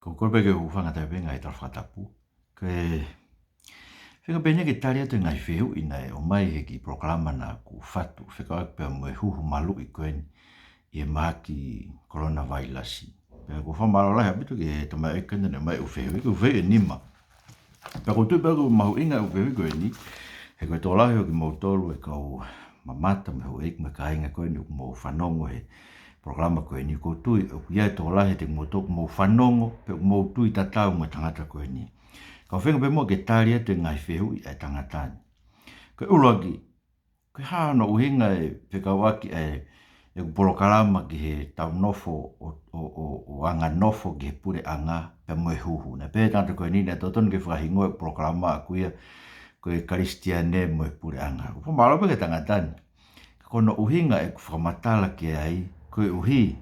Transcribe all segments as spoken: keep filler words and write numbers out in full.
Ko e kole pē ke u hūfanga atu pē he ngaahi tala fakatapu. Ke feinga pē eni ke tali atu e ngaahi fehuʻi naʻe ʻomai he kiʻi polokalama naʻa ku fatu, fekauʻaki pea mo e huhu maluʻi ko eni ʻi he mahaki kolona vailasi. Pea ʻoku ou fakamālō lahi ʻaupito ki he tamaioʻeiki ko eni naʻe ʻomai e ʻū fehuʻi, ko e ʻū fehuʻi ʻe nima. Pea ʻoku ou tui pē ʻoku mahuʻinga e ʻū fehuʻi ko eni, he ko e tokolahi ʻo kimoutolu e kau mamata mo e houʻeiki mo e kāinga ko eni ʻoku mou fanongo he polokalama ko eni, ʻoku ou tui ʻoku ʻi ai e tokolahi ʻiate kimoutolu ʻoku mou fanongo, pe ʻoku mou tui tatau mo e tangata ko eni. Ka u feinga pē muʻa ke tali atu e ngaahi fehuʻi ʻa e tangata ni. Ko e ʻuluaki, ko e hā hono ʻuhinga e fekauʻaki ʻa e, ʻeku polokalama ki heʻetau nofo ʻo, ʻo, ʻo, ʻo anga nofo ki he puleʻanga pea mo e huhu. Naʻe pehē ʻe he tangata ko eni naʻe totonu ke fakahingoa e polokalama ʻaʻaku ia ko e Kalisitiane mo e Puleʻanga. ʻOku ou fakamālō pē ki he tangata ni. Ka ko hono ʻuhinga ʻeku fakamatala ki ai, koeʻuhi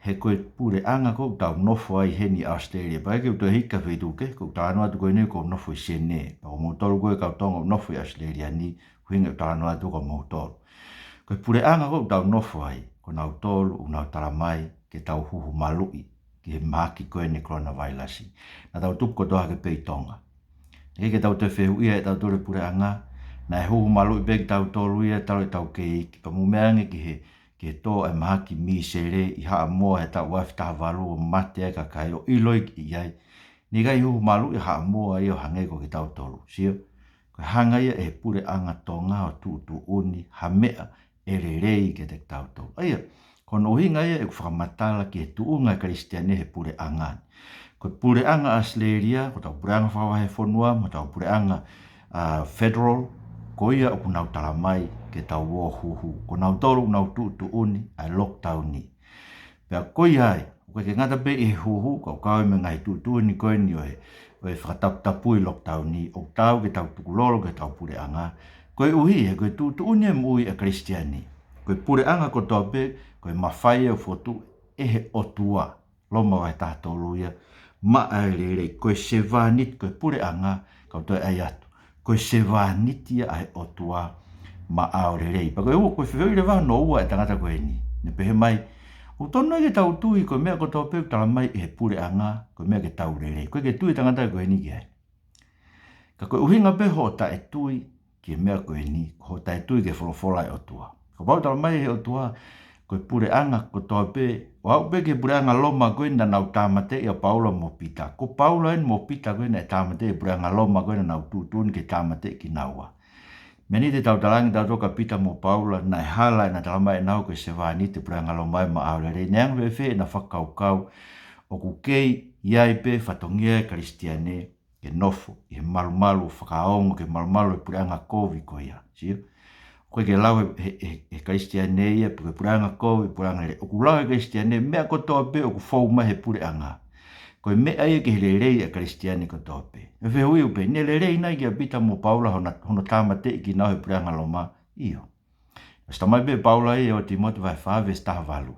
he ko e puleʻanga ʻoku tau nofo ai heni ʻi ʻAositelēlia. Pea ʻikai ke u toe hiki ki ha feituʻu kehe, ʻoku ou talanoa atu ko eni ʻoku ou nofo ʻi Senē. Pea ko moutolu ko ē kau Tonga ʻoku nofo ʻi ʻAositelēlia ni, ʻuhinga ʻeku talanoa atu kia moutolu. Ko e puleʻanga ʻoku tau nofo ai, ko nautolu ʻoku nau talamai ke tau huhu maluʻi ki he mahaki ko eni kolona vailasi. Naʻa tau tupu kotoa hake pē ʻi Tonga. Naʻe ʻikai ke tau toe fehuʻia ʻetautolu e puleʻanga, naʻe huhu maluʻi pē kitautolu ia talu ʻetau kei iiki. Pea mou meʻa ange ki he, ki he tō e mahaki misele ʻi Haʻamoa he taʻu ua afe taha valu ʻo mate ai e kakai, ʻo ʻiloʻi ai. Naʻe ʻikai huhu maluʻi Haʻamoa ia ʻo hangē ko kitautolu. Sio, ko e hanga ia ʻe he puleʻanga Tonga ʻo tuʻutuʻuni ha meʻa ʻe lelei kiate kitautolu. ʻA ia, ko hono ʻuhinga ia ʻeku fakamatala ki he tuʻunga e Kalisitiane he puleʻanga ni. Ko e puleʻanga ʻAositelēlia, ko hotau puleʻanga fakavahefonua, mo hotau puleʻanga, ʻa, federal, ko ia ʻoku nau talamai ke tau ō huhu. Ko nautolu ʻoku nau tuʻutuʻuni ʻa e lockdown ni. Pea ko ia ai, ʻoku ʻikai ke ngata pē ʻi he huhu, ka ʻoku kau ai mo e ngaahi tuʻutuʻuni ko eni ʻo e, ʻo e fakataputapui lockdown ni, ʻoku taau ke tau tukulolo ki hotau puleʻanga. Koeʻuhi he ko e tuʻutuʻuni e moʻui ʻa e Kalisitiane. Ko e puleʻanga kotoa pē, ko e mafai ʻo fokotuʻu ʻe he ʻOtua. Loma vahe taha tolu ia, maʻa e lelei, ko e sevāniti, ko e puleʻanga, kau toe ʻai atu. Ko e sevāniti ia ʻa e ʻOtua maʻa ʻo lelei. Pea ko e ua, ko e fehuʻi leva hono ua ʻa e tangata ko eni. Naʻe pehē mai, ʻoku totonu ke tau tui ko e meʻa kotoa pē ʻoku talamai ʻe he puleʻanga, ko e meʻa ke tau lelei. ʻOku ʻikai ke tui e tangata ko eni ki ai. Ka ko e ʻuhinga pē hoʻo taʻetui ki he meʻa ko eni, ko hoʻo taʻetui ki he folofola ʻa e ʻOtua. Kapau ʻoku talamai ʻe he ʻOtua, ko e puleʻanga kotoa pē, ʻo aʻu pē ki he puleʻanga Loma ko ē naʻa nau tāmateʻi ʻa Paula mo Pita. Ko Paula eni mo Pita ko ē naʻe tāmateʻi ʻe he puleʻanga Loma ko ē naʻa nau tuʻutuʻuni ke tāmateʻi kinaua. Meʻa ni te tau talaange ʻe tautolu kia Pita mo Paula, naʻe hala ʻena talamai ʻe nautolu ko e sevāniti ʻo e puleʻanga Loma ia maʻa ʻo lelei, neongo fēfē ʻena fakakaukau, ʻoku kei ʻi ai pē fatongia e Kalisitiane ke nofo ʻi he malumalu, fakaongo ki he malumalu ʻo e puleʻanga kovi ko ia. Sio? ʻOku ʻikai ke lau ʻe he, he, he, he Kalisitiane ia, pe ko e puleʻanga kovi, puleʻanga lelei. ʻOku lau ʻe he Kalisitiane, meʻa kotoa pē ʻoku fou mai he puleʻanga, ko e meʻa ia ki he lelei ʻa e Kalisitiane kotoa pē. ʻE fehuʻi ʻoku pehē, naʻe lelei nai kia Pita mo Paula hono, hono tāmateʻi kinaua ʻe he puleʻanga Loma? ʻIo. ʻOsi talamai pē ʻe Paula ia ʻi he ua Tīmote vahe fā veesi taha valu.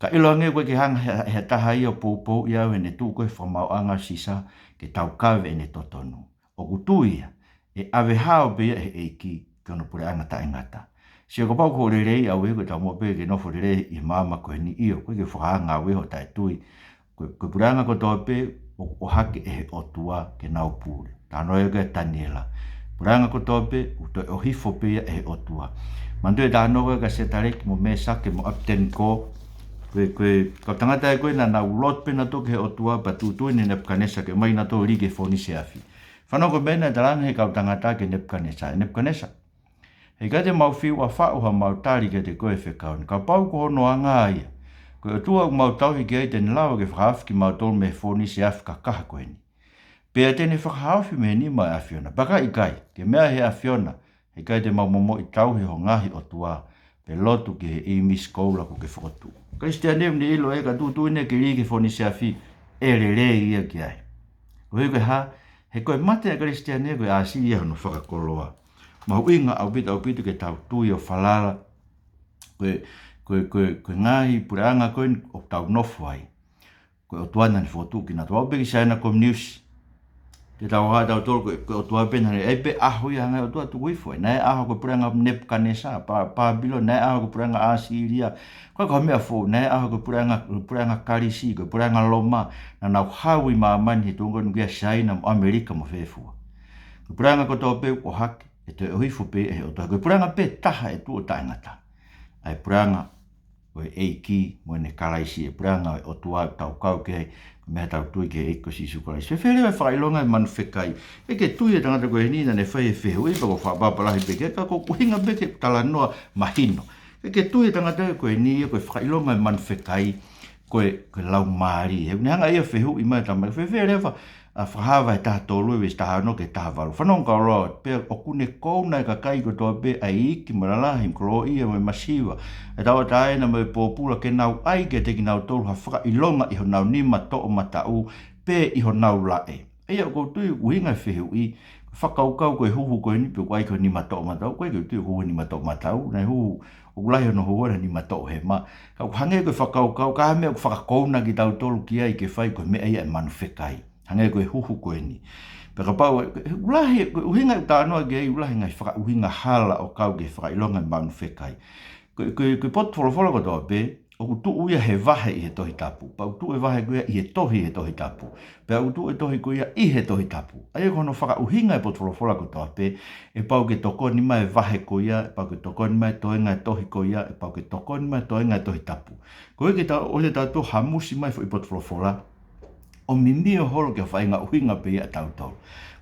Ka ʻiloange ʻoku ʻikai ke hanga ʻe ha, ʻe ha taha ia ʻo poupouʻi au ʻi heʻene tuʻu ko ē he fakamaauʻanga ʻo Sisa ke taukave ʻene totonu. ʻOku ou tui ia, ʻe ʻave hao pē ia ʻe he ʻEiki ki hono puleʻanga taʻengata. Sio, kapau ko e lelei ʻaʻau ē, ko ʻetau moʻui pē ke nofo lelei ʻi he māmani ko eni, ʻio, ʻoku ʻikai ke fakahanga ʻe au ia hoʻo taʻetui. Ko e, ko e puleʻanga kotoa pē ʻoku ʻohake ʻe he ʻOtua ke nau pule. Talanoa ia ko ē ʻa Taniela. Puleʻanga kotoa pē ʻoku toe ʻohifo pē ia ʻe he ʻOtua. Manatuʻi e talanoa ko ē kia Setaleki mo Mēsake mo ʻApitenikō. Ko e, ko e kau tangata ia ko ē naʻa nau lotu pē nautolu ki he ʻOtua pea tuʻutuʻuni ʻe Nepukanesa ke ʻomai nautolu ʻo lī ki he fōnise afi. Fanongo ki he meʻa naʻe talaange ʻe he kau tangata kia Nepukanesa. ʻE Nepukanesa, heʻikai te mau fiu ʻa faʻu haʻamau tali kiate koe ʻi he fekau ni. Kapau ko hono anga ia, ko e ʻOtua ʻoku mau tauhi ki ai te ne lava ke fakahaofi kimautolu mei he fōnise afi kakaha ko eni, pea te ne fakahaofi mei he nima ʻo e ʻAfiona. Pea ka ʻikai, ke meʻa ʻe he ʻAfiona, heʻikai te mau momoʻi tauhi ho ngaahi ʻotua, pe lotu ki he ʻīmisi koula kuo ke fokotuʻu. Kalisitiane ʻoku ne ʻilo ē, ka tuʻutuʻuni ke lī ki he fōnise afi, ʻe lelei ia ki ai. Koeʻuhi ko e hā? He ko e mate ʻa e Kalisitiane ko e ʻāsili ia hono fakakoloa. Mahuʻinga ʻaupito, ʻaupito ke tau tui ʻo falala. Ko e, ko e, ko e, ko e ngaahi puleʻanga ko eni ʻoku tau nofo ai, ko e ʻOtua naʻa ne fokotuʻu kinautolu. Aʻu pē ki Siaina Kominiusi. ʻetau hā tautolu ko e, ko e ʻOtua pē naʻe, ʻai pē ʻaho ia hanga ʻe he ʻOtua ʻo tuku hifo. Naʻe ʻi ai e ʻaho ko e puleʻanga Nepukanesa, Pa-, Pāpilone, naʻe ʻi ai e ʻaho ko e puleʻanga ʻAsīlia. Ko e, ko e meʻa foʻou, naʻe ʻi ai e ʻaho ko e puleʻanga, puleʻanga Kalisi, ko e puleʻanga Loma, naʻa nau hau ʻi māmani he tuʻunga ko eni ʻoku ʻi ai ʻa Siaina mo ʻAmelika mo fē fua. Ko e puleʻanga kotoa pē ʻoku ʻohake, ʻe toe ʻohifo pē ʻe he ʻOtua. Ko e puleʻanga pē taha ʻe tuʻo taʻengata. ʻA e puleʻanga ʻo e ʻEiki mo ʻene Kalaisi, ʻa e puleʻanga ʻo e ʻOtua ʻoku tau kau ki ai, ko e meʻa ʻoku tau tui ki he ʻEiki ko Sīsū Kalaisi. Fēfē leva e fakaʻilonga e manu fekai? ʻIkai ke tui e tangata ko eni naʻa ne fai e fehuʻi, pea ʻoku ou fakapapau lahi pē ke, ka ko e ʻuhinga pē ke talanoa mahino. ʻIkai ke tui e tangata ko eni ia ko e fakaʻilonga e manu fekai ko e, ko e laumālie. He ʻoku ne hanga ia ʻo fehuʻi mai e tama, fēfē leva, ʻa Fakahā vahe taha tolu e veesi taha ono ki he taha valu. Fanongo kau loa, pea ʻoku ne kouna e kakai kotoa pē, ʻa e iiki mo e lalahi, koloaʻia mo e masiva, ʻa e tauʻatāina mo e pōpula, ke nau ʻai kiate kinautolu ha fakaʻilonga ʻi honau nima toʻomataʻu, pe ʻi honau laʻe. ʻA ia ʻoku ou tui ʻuhinga e fehuʻi, fakakaukau ko e huhu ko eni pe ʻoku ʻai ki ho nima toʻomataʻu, ʻoku ʻikai ke u tui ʻoku huhu e nima toʻomataʻu, naʻe huhu, ʻoku lahi hono huhu ʻa e nima toʻohema. Ka ʻoku hangē ko e fakakaukau, ka meʻa ʻoku fakakouna kitautolu ki ai ke fai ko e meʻa ia e manu fekai. Hangē ko e huhu ko eni. Pea kapau, ʻe, ʻe, ʻoku lahi, ko e ʻuhinga ʻoku talanoa ki ai, ʻoku lahi e ngaahi fakaʻuhinga hala ʻo kau ki he fakaʻilonga e manu fekai. Ko e, ko e, ko e potu folofola kotoa pē, ʻoku tuʻu ia he vahe ʻi he Tohi Tapu. Pea ʻoku tuʻu e vahe ko ia ʻi he tohi he Tohi Tapu. Pea ʻoku tuʻu e tohi ko ia ʻi he Tohi Tapu. ʻA ia ko hono fakaʻuhinga e potu folofola kotoa pē, ʻe pau ke tokoni mai e vahe ko ia, ʻe pau ke tokoni mai e toenga e tohi ko ia, ʻe pau ke tokoni mai e toenga e Tohi Tapu. Ko e ke tau, ʻoua te tau toe hamusi mai e foʻi potu folofola ʻo mimio holo ki ha faʻahinga ʻuhinga pē ia ʻatautolu.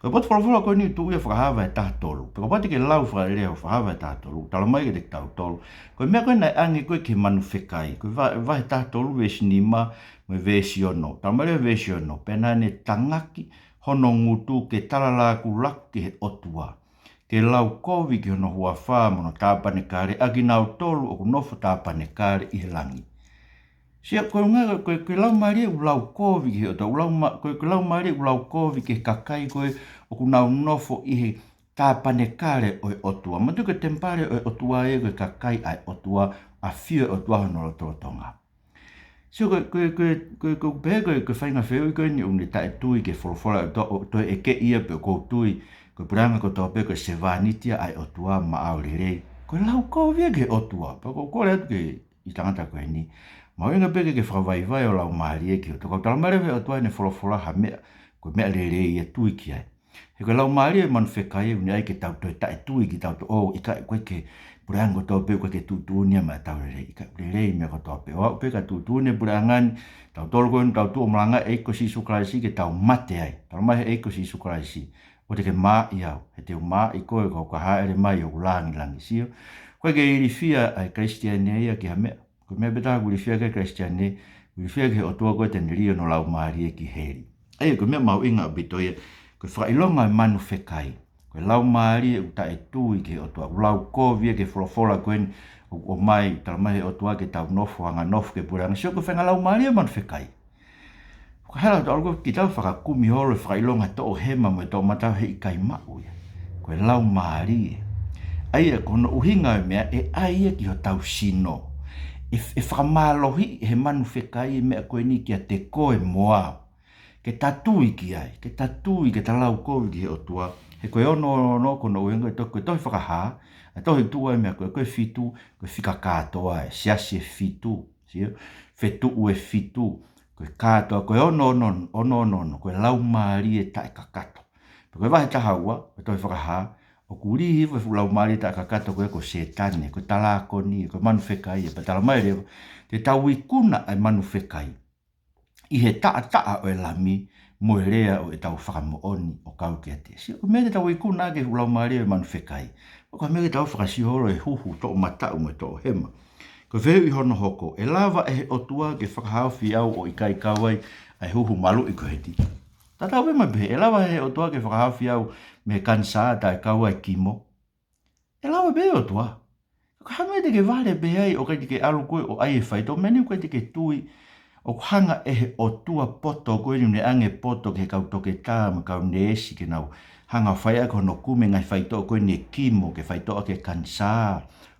Ko e potu folofola ko eni ʻoku tuʻu ia he Fakahā vahe taha tolu. Pea kapau te ke lau fakalelei ʻa e Fakahā vahe taha tolu, talamai kiate kitautolu ko e meʻa ko ē naʻe ʻange ko ē ki he manu fekai. Ko e va-, vahe taha tolu veesi nima mo e veesi ono. Talamai leva he veesi ono: Pea naʻa ne tangaki hono ngutu ke tala lakulaku ki he ʻOtua, ke lau kovi ki hono huafa mo hono tāpanekale ʻa kinautolu ʻoku nofo tāpanekale ʻi he langi. Sio, ko e ʻuhinga ko e, ko e laumālie ʻoku lau kovi ki he ʻOtua, ʻoku lau ma-, ko e, ko e laumālie ʻoku lau kovi ki he kakai ko ē ʻoku nau nofo ʻi he tāpanekale ʻo e ʻOtua. Manatuʻi ko e temipale ʻo e ʻOtua ia, ko e kakai ʻa e ʻOtua, ʻafio e ʻOtua hono lotolotonga. Sio, ko e, ko e, ko e, ko e, ko e pehē ko e, ko e faʻahinga fehuʻi ko eni ʻoku ne taʻetui ki he folofola ʻa e ʻOtua, ʻo toe ʻeke ia pe ʻoku ou tui ko e puleʻanga kotoa pē ko e sevāniti ia ʻa e ʻOtua maʻau lelei. Ko e lau kovi ia ki he ʻOtua. Pea ʻoku ou kole atu ki he tangata ko eni, mahuʻinga pē ke ke fakavaivai ho laumālie ki he ʻOtua. Ka ʻoku talamai leva ʻe he ʻOtua ʻi heʻene folofola ha meʻa, ko e meʻa lelei ia, tui ki ai. He ko e laumālie e manu fekai ʻoku ne ʻai ke tau toe taʻetui kitautolu, ʻo ʻikai, ʻoku ʻikai ke, puleʻanga kotoa pē ʻoku ʻikai ke tuʻutuʻuni ia maʻa tautolu e lelei, ʻikai, lelei e meʻa kotoa pē. ʻOku pē ka tuʻutuʻuni e puleʻanga ni, tautolu ko eni ʻoku tau tuʻu ʻo malanga ʻi he ʻEiki ko Sīsū Kalaisi ke tau mate ai. Talamai ʻe he ʻEiki ko Sīsū Kalaisi, ʻoua te ke mā ʻi au, he te u mā ʻi koe ka u ka hāʻele mai ʻo langilangi. Sio, ʻoku ʻikai ke ilifia ʻa e Kalisitiane ia ki ha meʻa. Ko e meʻa pē taha ʻoku ilifia ki ai e Kalisitiane, ʻoku ilifia ki he ʻOtua ko ē te ne lī hono laumālie ki heli. ʻA ia ko e meʻa mahuʻinga ʻaupito ia, ko e fakaʻilonga e manu fekai. Ko e laumālie ʻoku taʻetui ki he ʻOtua, ʻoku lau kovi ia ki he folofola ko eni ʻoku ʻomai, talamai ʻe he ʻOtua ke tau nofo, hanga ʻo nofo ki he puleʻanga. Sio, ko e faʻahinga laumālie e manu fekai. Fakahela atu ʻalu ko ē ke tau fakakumi holo e fakaʻilonga toʻohema mo e toʻomataʻu, he ʻikai maʻu ia. Ko e laumālie. ʻA ia ko hono ʻuhinga e meʻa ʻe ʻai ia ki hotau sino. ʻE, ʻe fakamālohiʻi ʻe he manu fekai e meʻa ko eni kiate koe mo au. Ke ta tui ki ai, ke ta tui, ke ta lau kovi ki he ʻOtua. He ko e ono ono ono, ko hono ʻuhinga ko e to-, ko e tohi Fakahā, ʻa e tohi tuʻu ai e meʻa ko ē, ko e fitu, ko e fika kātoa, e siasi ʻe fitu. Sio, fetuʻu ʻe fitu, ko e kātoa, ko e ono ono ono, ko e laumālie taʻekakato. Pea ko e vahe taha ua, ko e tohi Fakahā, ʻoku lī hifo e fuʻu laumālie taʻekakato ko ē ko Sētane, ko e talākoni, ko e manu fekai, pea talamai leva, te tau ikuna ʻa e manu fekai ʻi he taʻataʻa ʻo e Lami, mo e lea ʻo ʻetau fakamoʻoni ʻo kau kiate ia. Sio, ko e meʻa ke tau ikuna ʻaki e fuʻu laumālie ʻo e manu fekai. Ko e meʻa ke tau fakasio holo e huhu toʻomataʻu mo e toʻohema. Ko e fehuʻi hono hoko, ʻe lava ʻe he ʻOtua ke fakahaofi au ʻo ʻikai kau ai ʻa e huhu maluʻi ko eni? Tatau pē mo e pehē, ʻe lava ʻe he ʻOtua ke fakahaofi au mei he kanisā taʻe kau ai e kimo? ʻE lava pē ʻe he ʻOtua. Ka hangē te ke vale pē ai ʻo ʻikai te ke ʻalu koe ʻo ʻai e faitoʻo, meʻa ni ʻoku ʻikai te ke tui, ʻoku hanga ʻe he ʻOtua poto ko eni ʻoku ne ʻange poto ki he kau toketā mo e kau neesi ke nau hanga ʻo fai ʻaki hono kumi e ngaahi faitoʻo ko eni e kimo ke faitoʻo ʻaki e kanisā.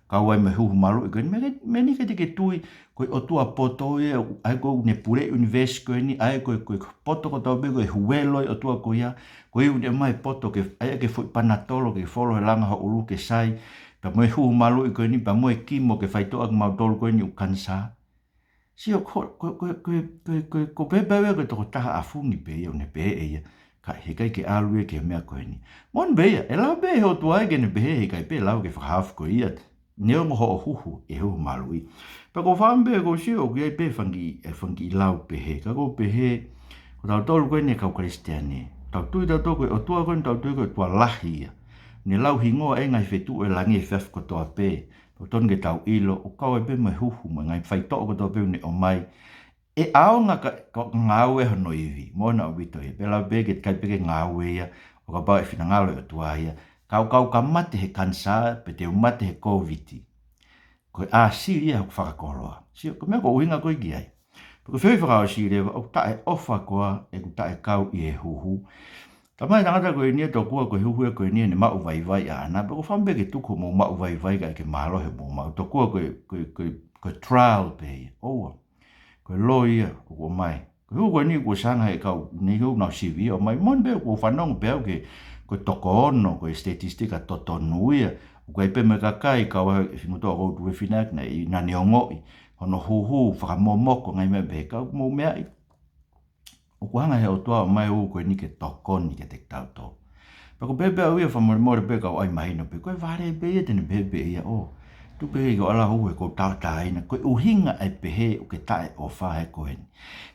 ʻOku kau ai mo e huhu maluʻi ko eni, meʻa ke, meʻa ni ke te ke tui, ko e ʻOtua poto ia, ʻa ia ko ē ʻoku ne pule ʻunivēsi ko eni, ʻa ia ko e, ko e poto kotoa pē, ko e huelo ʻo e ʻOtua ko ia, ko ia ʻoku ne ʻomai e poto ke, ʻa ia ke foʻi panatolo, ke folo he langa ho ʻulu ke sai, pea mo e huhu maluʻi ko eni, pea mo e kimo ke faitoʻo ʻaki kimautolu ko eni ʻoku kanisā. Sio, ko, ko, ko, ko, ko, ko, ko pehē pē ia ko e tokotaha ʻafungi pē ia, ʻo ne pehē ʻe ia, ka heʻikai ke ʻalu ia ki he meʻa ko eni. Moʻoni pē ia, ʻe lava pē ʻe he ʻOtua ia ke ne pehē heʻikai pē lava ke fakahaofi koe ia, neongo hoʻo huhu ʻi he huhu maluʻi. Pea ʻoku ou fakaʻamu pē ʻoku ou sio ʻoku ʻi ai pē fanga kiʻi, e fanga kiʻi lau pehē, ka ʻoku ou pehē, ko tautolu ko eni e kau Kalisitiane, tau tui tautolu ko e ʻOtua ko eni, tau tui ko e ʻOtua lahi ia. Ne lau hingoa e ngaahi fetuʻu ʻo e langi he efiafi kotoa pē. Pea ʻoku totonu ke tau ʻilo, ʻoku kau ai pē mo e huhu, mo e ngaahi faitoʻo kotoa pē ʻoku ne ʻomai. ʻE ʻaonga ka, ka ngāue hono ivi, moʻoni ʻaupito ia, pea lava pē ke ʻikai pē ke ngāue ia, ʻo kapau ʻe finangalo e ʻOtua ia. Ka u, ka u ka mate he kanisā, pe te u mate he Kōviti, ko e ʻāsili ia hoku fakakoloa. Sio, ko e meʻa ʻoku ou ʻuhinga ko ē ki ai. Pea ko e fehuʻi fakaʻosi leva, ʻoku taʻeʻofa koā ʻeku taʻekau ʻi he huhu? Talamai ʻe he tangata ko eni ia, tokua ko e huhu ia ko eni ʻene maʻu vaivai ʻaʻana, pea ʻoku ou fakaʻamu pē ke tuku hoʻomou maʻu vaivai kae ʻikai ke mālohi hoʻomou maʻu. Tokua ko e, ko e, ko e, ko e trial pē ia. ʻOua. Ko e loi ia ʻoku ʻomai. Ko e huhu ko eni kuo ʻosi hanga ʻe he kau, ne huhu nau sivi ia ʻo ʻomai. Moʻoni pē ʻoku ou fanongo pē au ki he, ko e toko ono, ko e statistika totonu ia. ʻOku ʻi ai pē mo e kakai kau ai e feinga ʻoku ou tuʻu he fina naʻe, naʻa ne ongoʻi hono huhu, fakamomoko, ngaahi meʻa pehē, ka ʻoku mou meaʻi, ʻoku hanga ʻe he ʻOtua ʻo ʻomai e huhu ko eni ke tokoni kiate kitautolu. Pea ʻoku ou pehē pē au ia fakamolemole pē ka u ʻai mahino pē, ko e vale pē ia te ne pehē pē ia ʻo, tuku pē ke u ʻalu ʻo huhu he ʻoku ou tauʻatāina, ko e ʻuhinga ʻe pehē ʻoku ke taʻeʻofa he ko eni.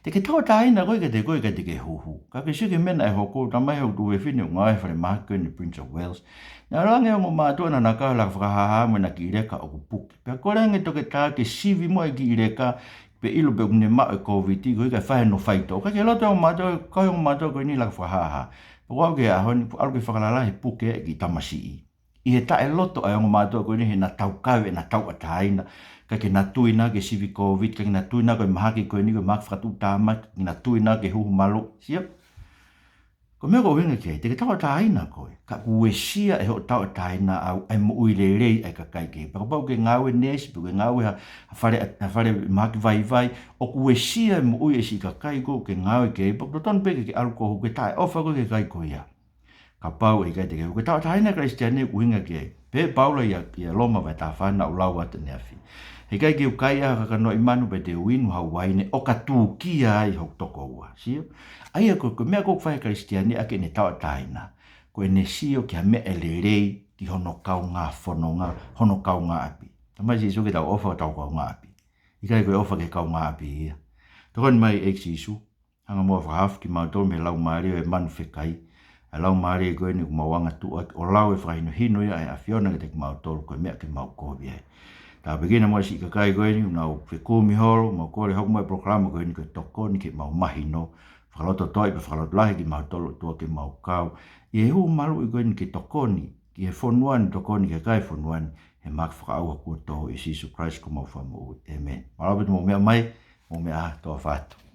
Te ke tauʻatāina koe kiate koe ka te ke huhu. Ka ke sio ki he meʻa naʻe hoko, talamai ʻe hoku tuofefine ʻoku ngāue he falemahaki ko eni Prince of Wales. Naʻe ʻalu ange e ongo mātuʻa naʻa na kau he laka fakahāhā mo ʻena kiʻi leka ʻoku puke. Pea kole ange e toketā ke sivi muʻa e kiʻi leka, pe ʻilo pe ʻoku ne maʻu e Kōviti, koeʻuhi kae fai hono faitoʻo. Ka ke loto e ongo mātuʻa, kau e ongo mātuʻa ko eni he laka fakahāhā. Pea ʻoku aʻu ki he ʻaho ni, ʻalu ke fakalalahi e puke e kiʻi tamasiʻi. ʻI he taʻeloto ʻa e ongo mātuʻa ko eni heʻena taukaveʻi ʻena tauʻatāina. ʻIkai ke na tui naua ki he sivi Kōviti, ʻikai ke na tui naua ko e mahaki ko eni, ko e mahaki fakatuʻutāmaki, ʻikai ke na tui naua ki he huhu maluʻi. Sio? Ko e meʻa ʻoku ou ʻuhinga ki ai, te ke tauʻatāina koe, ka ʻoku uesia ʻe hoʻo tauʻatāina ʻa e, ʻa e moʻui lelei ʻa e kakai kehe. Pea kapau ʻoku ke ngāue neesi, pe ʻoku ke ngāue ha, ha fale, ha fale mahaki vaivai, ʻoku uesia e moʻui e siʻi kakai ko ē ʻoku ke ngāue ki ai, pea ʻoku totonu pē ke ke ʻalu koe ʻo huhu, ke taʻeʻofa koe ki he kakai ko ia. Kapau ʻe ʻikai te ke huhu, ko e tauʻatāina Kalisitiane ʻoku ou ʻuhinga ki ai. Pehē ʻe Paula ʻia, ʻia Loma vahe taha fā naʻa ku lau atu ʻaneafi. Heʻikai ke u kai ha kakanoʻi manu pe te u inu ha uaine ʻo ka tūkia ai hoku tokoua. Sio? ʻA ia ko, ko e meʻa ʻoku fai ʻe he Kalisitiane ʻaki ʻene tauʻatāina, ko ʻene sio ki ha meʻa ʻe lelei ki hono kaungā fononga, hono kaungāʻapi. Talamai ʻe Sīsū ke tau ʻofa ki hotau kaungāʻapi. ʻIkai ko e ʻofa ki he kaungāʻapi ia. Tokoni mai ʻEiki Sīsū, hanga muʻa ʻo fakahaofi kimautolu mei he laumālie ʻo e manu fekai. ʻA e laumālie ko eni ʻoku mau angatuʻu ʻaki, ʻo lau e fakahinohino ia ʻa e ʻAfiona kiate kimautolu ko e meʻa ke mau kovi ai. Tāpuekina muʻa e siʻi kakai ko eni ʻoku nau fekumi holo, mau kole hoko mai e polokalama ko eni ko e tokoni ke mau mahino, fakalototoʻa pea fakalotolahi kimautolu, ʻOtua, ke mau kau ʻi he huhu maluʻi ko eni ke tokoni ki he fonua ni, tokoni ki he kakai e fonua ni, he mahaki fakaʻauha kuo tō, ʻia Sīsū Kalaisi ko homau Fakamoʻui. ʻĒmeni. Mālō ʻaupito hoʻomou meʻa mai, mou meʻa ā, tau ʻofa atu.